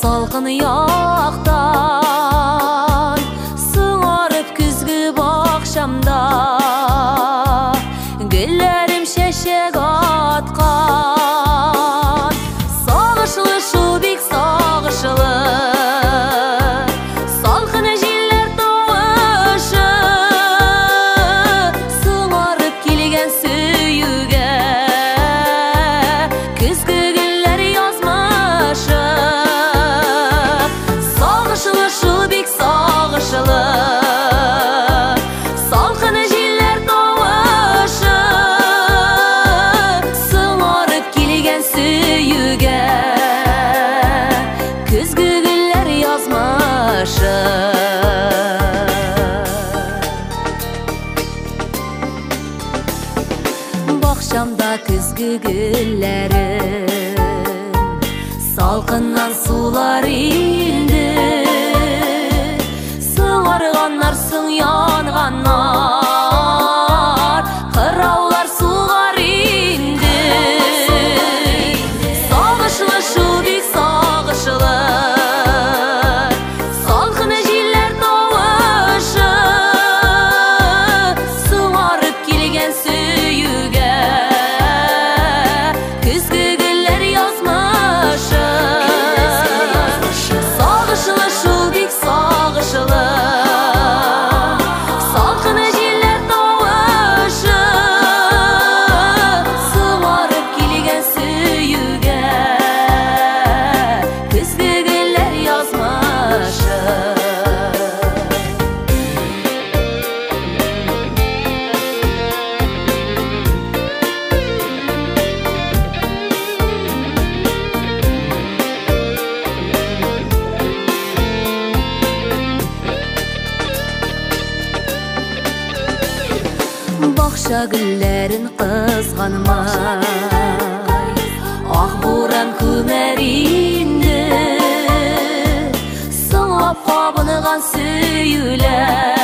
Салкын яктан, сыңарып көзге бакчамда гөлләрем чәчәк аткан. Сагышлы шул, бик сагышлы, салкын җилләр тавышы, сыңарып килгән сөюгә көзге гөлләр язмышы. Сагышлы шул, бик сагышлы, салкын җилләр тавышы, сыңарып килгән сөюгә көзге гөлләр язмышы. Бакчамда көзге гөлләрем салкыннан сулар инде, сыңарганнар, соң янганнар, кыраулар сугар инде. Сагышлы шул, бик сагышлы, салкын җилләр тавышы, сыңарып килгән сөюгә көзге гөлләр язмышы. Сагышлы шул, бик сагышлы, салкын җилләр тавышы, сыңарып килгән сөюгә көзге гөлләр язмышы. Бакча гөлләрен кызганмай, ак буран күмәр инде, соңлап кабынган сөюләр